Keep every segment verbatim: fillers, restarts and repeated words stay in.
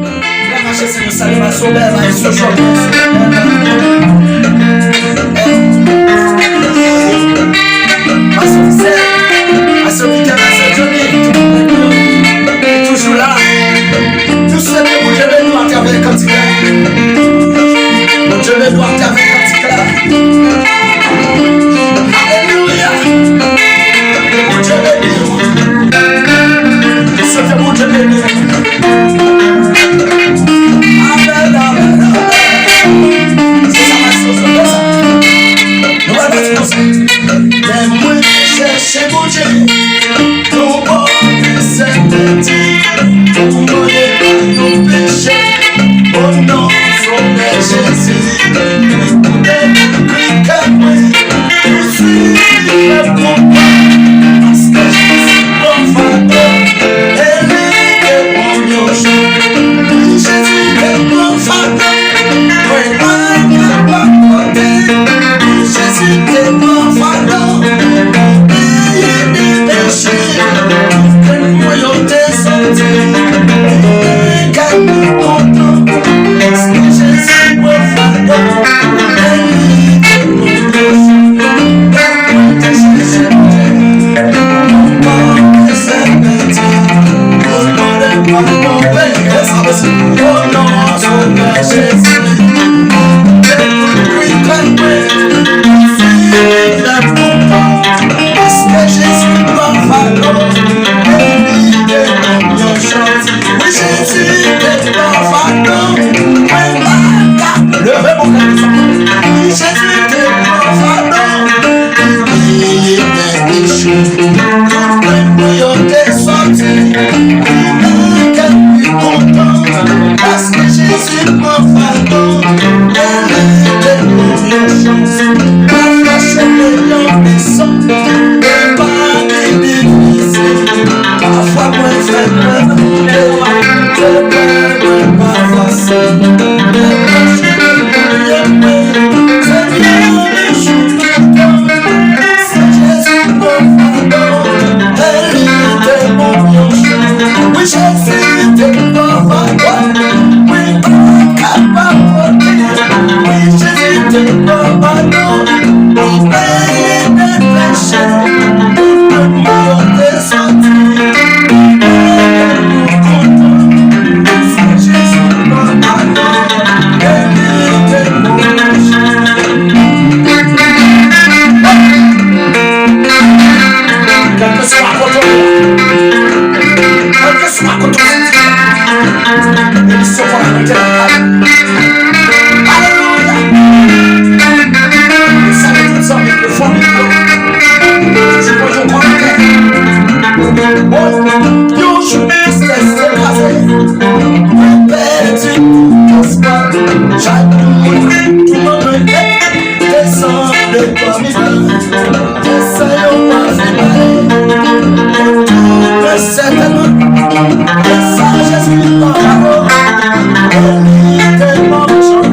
Lè mache se nou salye Masobè, Maestro Chòpè. Pastè Gisèl, Pastè Peter, Pastè Johnny, toujou la. Nou swete Bondye beni nou atravè kantik la. Bondye beni nou atravè kantik la. Alelouya. Bondye beni nou. Nou swete Bondye beni nou. Amèn, amèn, amèn. Se sa, se sa, se sa. Nou va pati konsa. Lè mwen chèche Bondye, yon bò de sèpenti, pou mwen pa yon peche. O non Sovè Jezi, koute kri kè mwen, ou swiv mwen konpa, paske Jezi pran fado, e li te pran yon jou. Wi, Jezi te pran fado, mwen pa kapab pote. Wi, Jezi te pran fado, peye de peche, pou ke nou yo te soti. Gade nou kontan, paske Jezi pran fado, e li te pran yon jou. Mwen te chèche Bondye, yon bò de sèpenti, yon bò de padon. Hey, lève sa, mesye. O non Sovè Jezi, wi, kè mwen, fè konpa, paske Jezi pran fado, e li te pran yon chans. Wi, Jezi te pran fado, mwen pa ka leve pou gade sa. Wi, Jezi te pran fado, li peye dèt peche. Tout pèn nou yo te soti, li nan kè li kontan, paske Jezi pran fado, e li te pran yon chans. Pa fache leyon pisan, e pa gen difisil. Pafwa mwen fè kwè nan Bondye, se kwè mwen pa fasil. Men mwen chita priye mwen, Senyè, men jou toutan. Se Jezi pran fado, e li te ban m yon chans. Wi, Jezi te pran fado, mwen pa kapab pote. Wi, Jezi te pran fado, li peye de peche. Tout pèn mwen yo te soti. Mwen kontan, paske Jezi pran fado, e li te pran fado. Kèlkeswa kote w ye, kèlkeswa kote w ye, benediksyon fondamantal. Alelouya! Salye tout zanmi yo, fanmi yo. Toujou pran yon kòmantè. Bon, yon jou mistè se kraze. Mwen pèdi tout espwa. Chak moun tou mwen desann de pami. Mesaj yo pa fin pale. Tout mwen sètènman, mesaj Jezi pa pale. Li te ban m chans.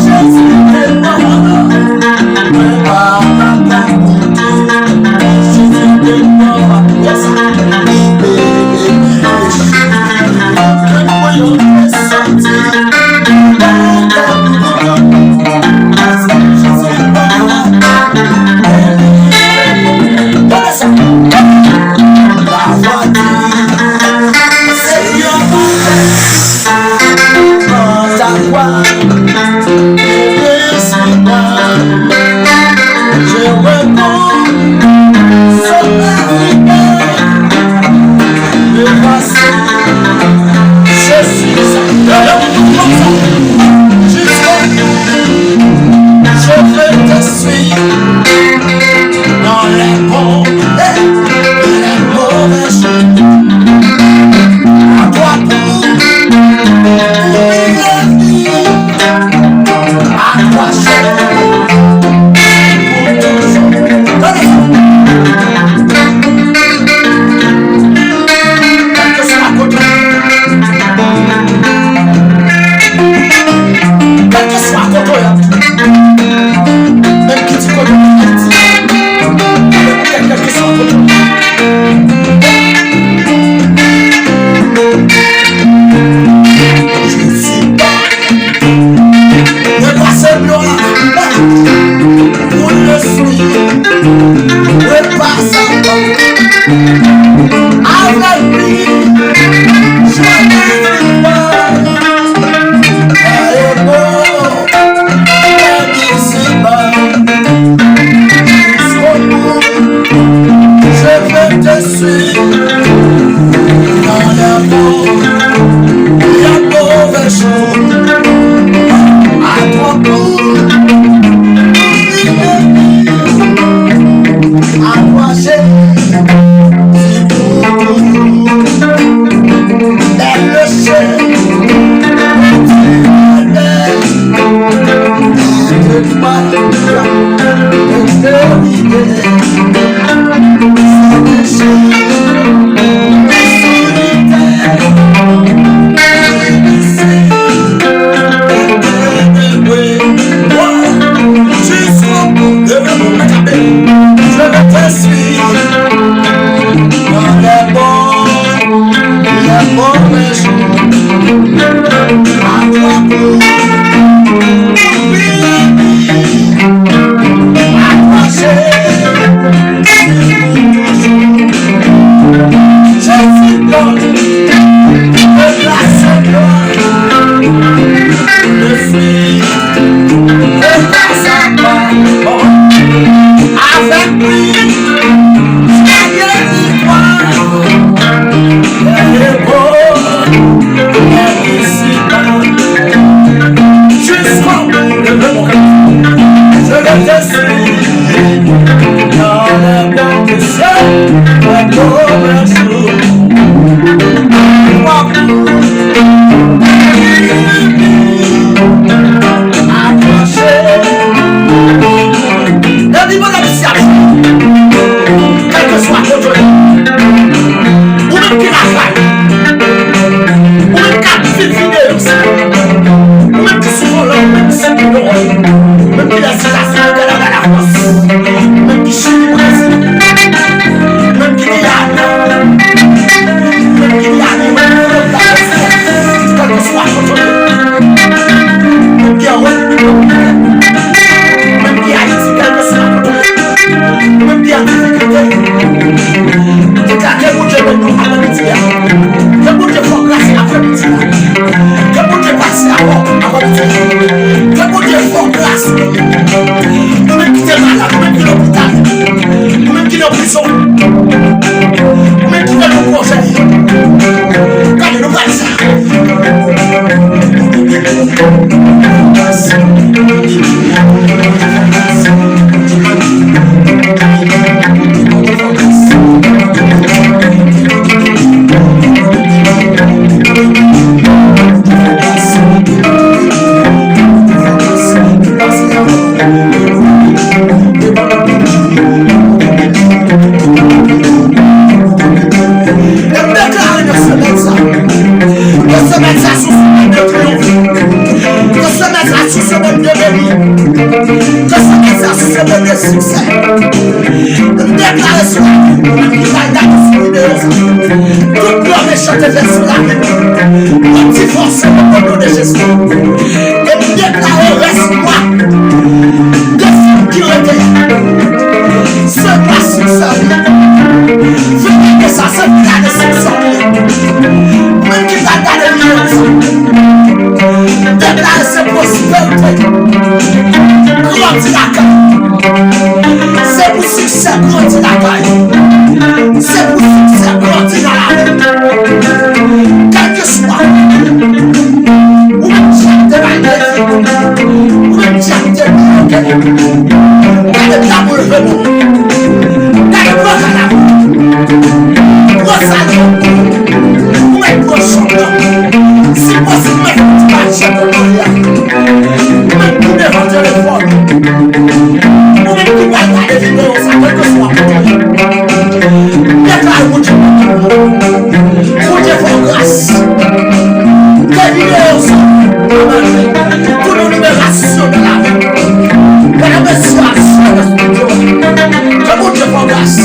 Jezi te ban m chans. Mwen pa kapab koute. Jezi te ban m chans. Li te ban m chans. Mwen yo te soti. Je suis, je veux te suivre dans les bons et les mauvais chemins. À toi pour la vie, à toi seul pour toujours. Kèlkeswa kote w ye. Kèlkeswa kote w ye. Menm ki ti kote w ye, Ayiti. Alelouya, kèlkeswa kote w ye. Je vais te suivre dans les bons, les mauvais jours. À toi pour accomplir la vie. À toi, Jésus. Jésus donne de grâce et gloire. Je suis de grâce à toi. Avec lui, soyez victoire. Et bon, et ici-bas. Jusqu'au bout de mon cœur, je vais te suivre dans la bonté. Kèlkeswa kote w ye, ou menm ki lakay, ou menm k ap viv videyo sa, ou menm ki sou vòlò, ou menm ki sou bidon, ou menm ki Lèzetasini, Kanada, Lafrans, ou menm ki Chili, Brezil, ou menm ki Giyàn, ou menm ki Miami, ou menm ki Florida, kèlkeswa kote w ye, ou menm ki ann Repiblik Dominikèn, ou menm ki Ayiti, kèlkeswa kote w ye, ou menm ki an difikilte, deklare Bondye beni w aprèmidi a. Ke Bondye fè w gras aprèmidi a. Ke Bondye pase avè w aprèmidi a. Ke Bondye fè w gras. Ou menm ki te malad, ou menm ki lopital, ou menm ki nan prizon, ou menm ki nan pwojè. Gade, nou pral sa. E m deklare nan semèn sa, ke semèn sa sou semèn de triyonf, ke semèn sa sou semèn de beni, ke semèn sa sou semèn de siksè. M deklare sou lavi w, ou menm ki pral gade sou videyo sa, tout plan mechan te fè sou lavi w, yo divòse o non de Jezi. E m deklare rès mwa, desanm ki rete, se mwa siksè w ye. Fen ane sa, se fen ane siksè w ye. Ou menm ki pral gade videyo sa, deklare se pwosperite, grandi lakay. Se pou siksè grandi lakay. Se pou siksè grandi nan lavi. Kèlkeswa ou menm ki ap te bay defi, ou menm ki ap te bloke, gade pye a pou leve pou ou. Gade pran kanav ou. Pran sa yo. Ou mèt pran chòk lan. Si posib, mèt fè ti mache pou mari a. Ou menm ki devan telefòn ou, ou menm ki pral gade videyo sa, kèlkeswa kote w ye, deklare Bondye beni w. Bondye fè w gras. Ke videyo sa tounen yon liberasyon nan lavi w. Bondye fè w gras.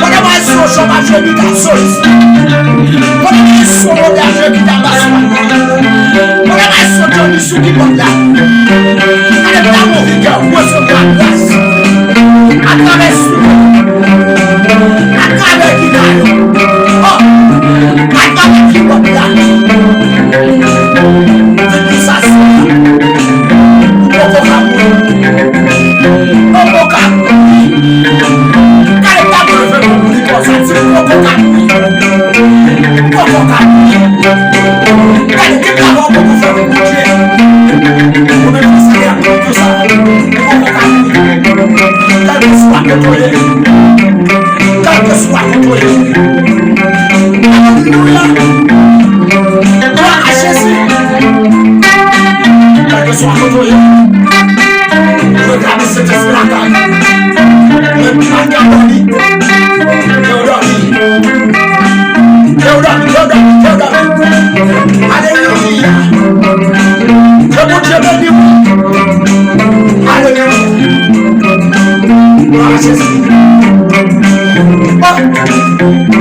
Pandan mwen sou yon chan, m ap jwe Ka soti. Mwen gen son modèl ki ta bas la. Mwen gen son Johnny sou kibòd la. Gade damou ki ka resevwa gras. Atravè sou. Atravè gita yo. Oh. Atravè kibòd la. Di ki sa se. Ou poko ka mouri. Ou poko ka mouri. Kale ta mwen fè pou li konsa, ti poko ka mouri. Poko ka mouri. Kale ki travay ou poko fè pou Bondye. Ou menm ki se a tout sa. Poko ka mouri. Kèlkeswa kote w ye. Kèlkeswa kote w ye. Alelouya. Glwa a Jezi. Kèlkeswa kote w ye. Reklame Sentespri lakay. Mwen pa ka dòmi. Yo dòmi. Yo dòmi, yo dòmi, yo dòmi. Alelouya. Ke Bondye beni w. Alelouya. Glwa a Jezi. Oh.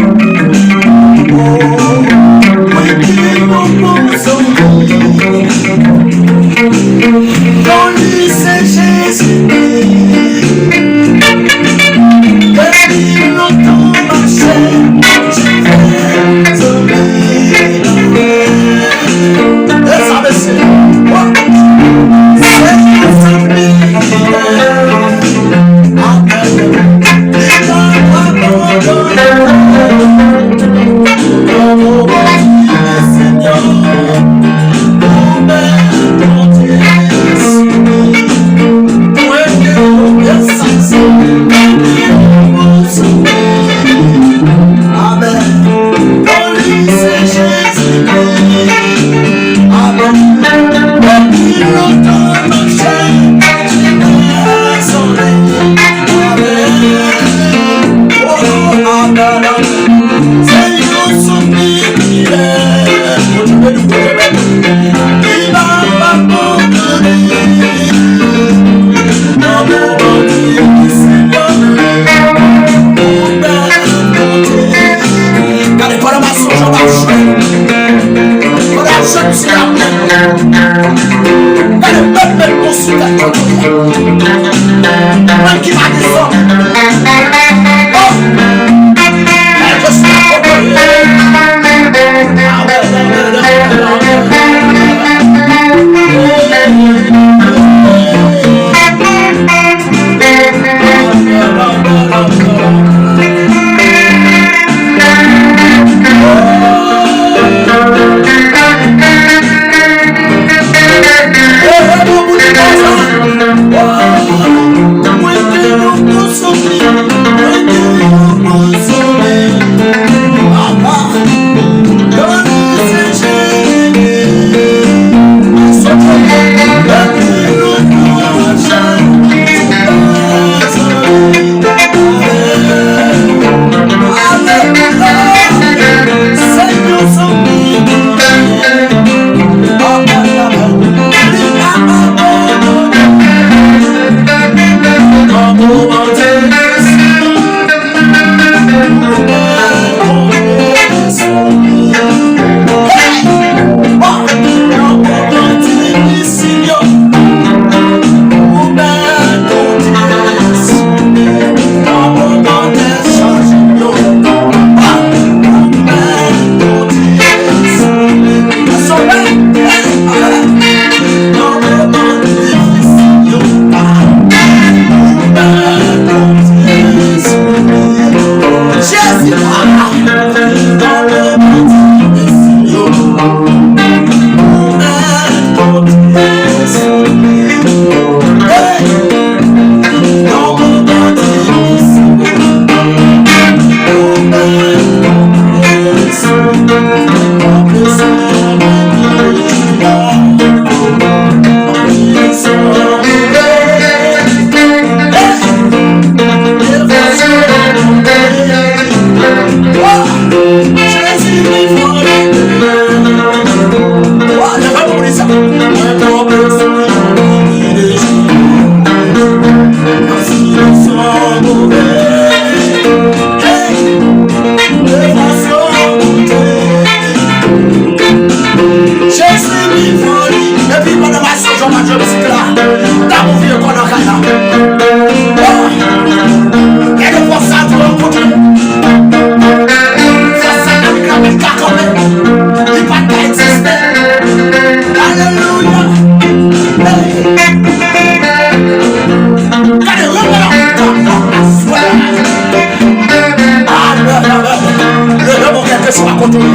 Kèlkeswa kote w ye,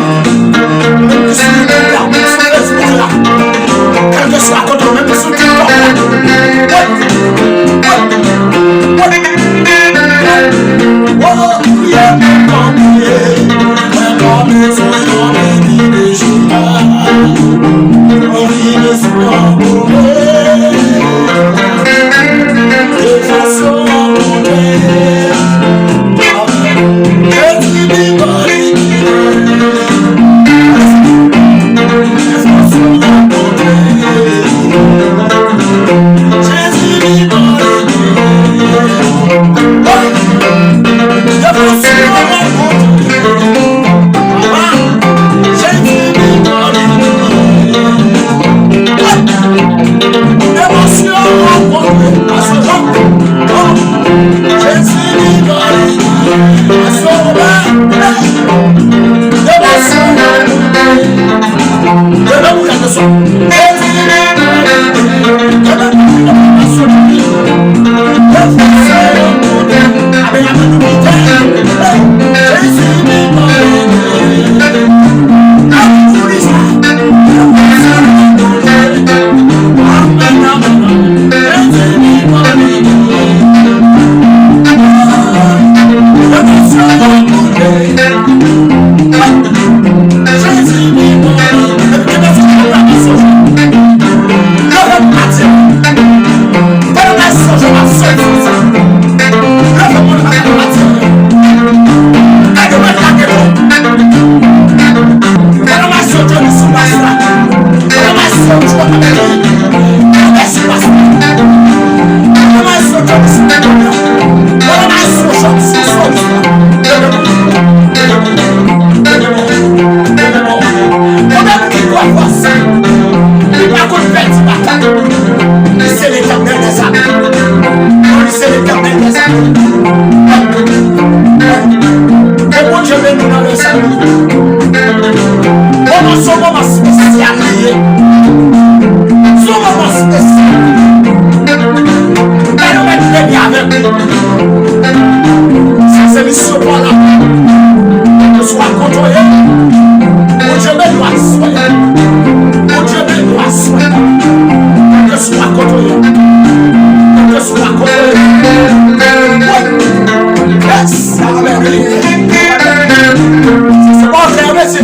menm ki sou YouTube la, menm sou Facebook la, kèlkeswa kote w, menm ki sou TikTok la. Wè, wè, wè, wè, priye pou mwen, priye. Mwen pa bezwen yon beni de Jewova. Anvi de sou anpouve. Defanse anpouve. Jezi vin bali. Defanse anpouve. Jezi vin bali. Defanse anpouve. Li pa konn pèdi batay. Li se Letènèl dèzame. Non, li se Letènèl dèzame. Ke Bondye beni w nan lè sa. Moman se yon moman espesyal li ye. Se yon moman espesyal. Gade yon nèg premye avèk li. Sa se misyon pa w la. Kèlkeswa kote w ye, Bondye beni w aswè. Bondye beni w aswè. Kèlkeswa kote w ye. Kèlkeswa kote w ye. Wi. Yes. Amèn. Se pa w fè, mesye.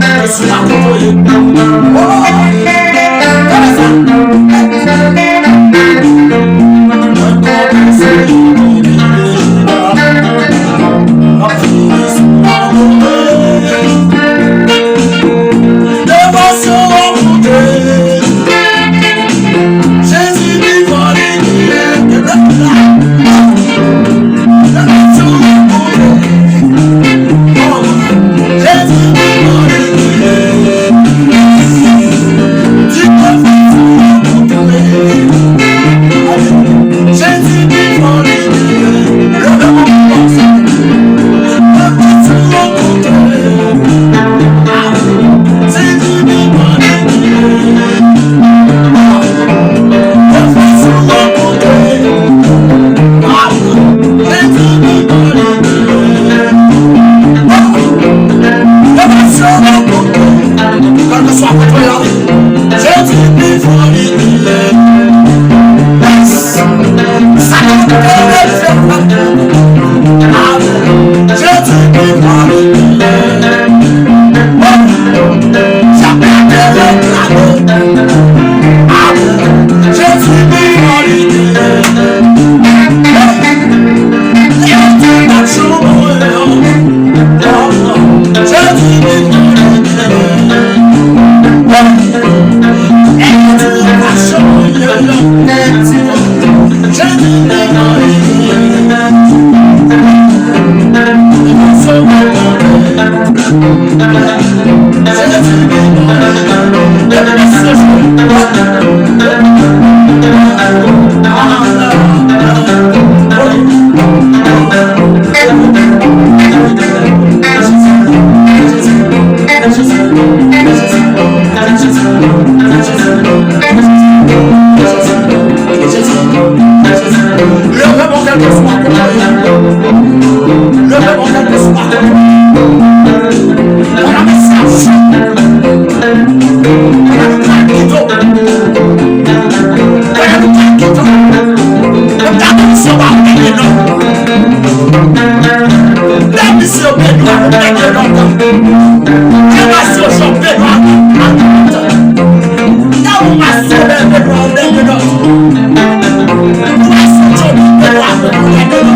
Kèlkeswa kote w ye. Oh. Gade sa. Lòt. Lè Masyo Jan Benwa al Lòt. Lè ou Masyo Bèl Benwa al Bèl Lòt. Ou Masyo Jan Benwa al Bèl Lòt.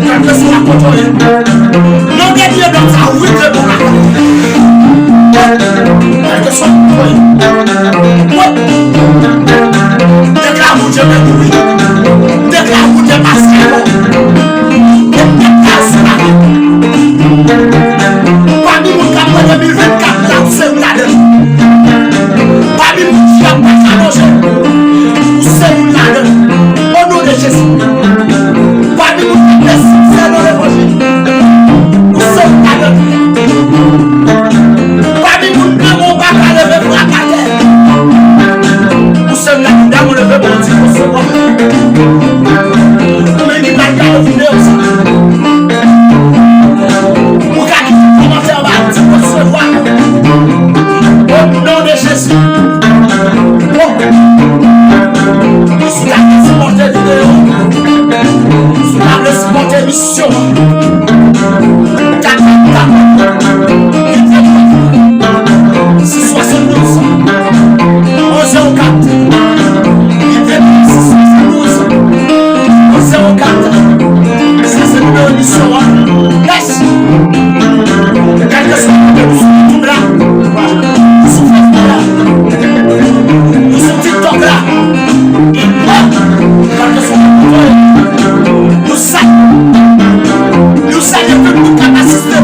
Kèlkeswa kote w ye. Nan dènye lòt sa, ou rive bon la. Kèlkeswa kote w ye. Deklare Bondye beni wi. Deklare Bondye pase avè w. Deklare sou lavi. Pami moun k ap pran de mil vennkat la, ou se youn ladan l. Pami moun ki ap pase a manje, ou se youn ladan l. O non de Jezi. Pami moun ki ap fè siksè nan levanjil, ou se youn ladan l. Pami moun nan ou pa ka leve frap atè. Ou se youn ladan l, ou leve bon ti resevwa. Ou menm ki pral gade videyo sa. Ou ka kite kòmantè anba a, di resevwa. O non de Jezi. Bon. Si w ta vle sipòte videyo, si w ta vle sipòte emisyon an, kat kat kat, sis swasanndouz, onz zewo kat, sis swasanndouz, onz zewo kat. Sa se nimewo emisyon an. Yes! Kèlkeswa kote ou sou YouTube la, ou sou Facebook la, ou sou TikTok la, kèlkeswa kote ou ye, nou salye, nou salye tout moun k ap asiste.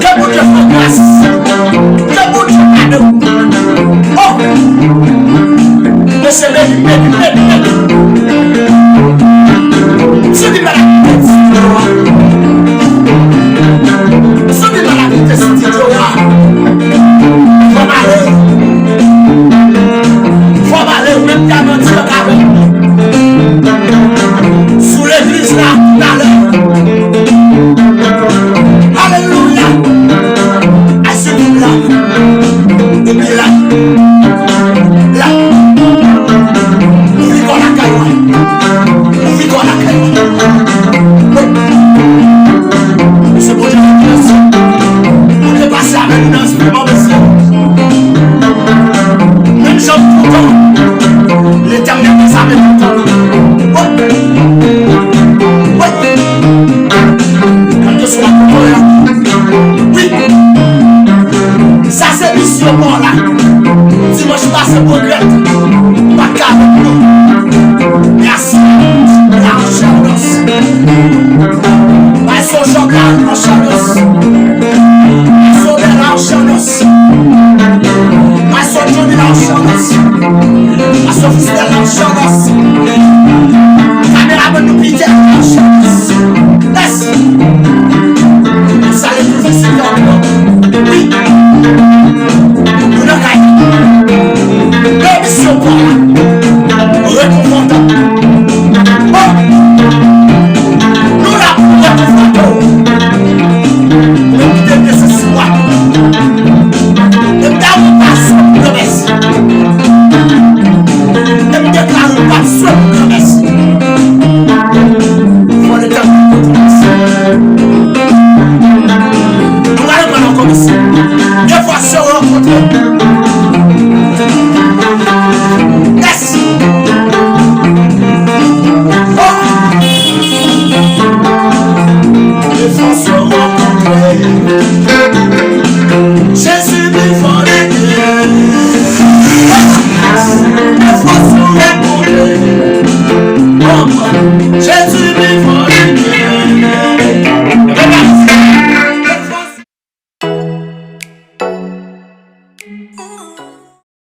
Ke Bondye fè w gras. Ke Bondye pardone w. Oh! Mesye, beni, beni, beni, beni. Sou di bagay ki te di yo a. Sou di bagay ki te di yo a. Fò m ale. Fò m ale, ou menm ki a manti ank avè m. Sou legliz la, talè.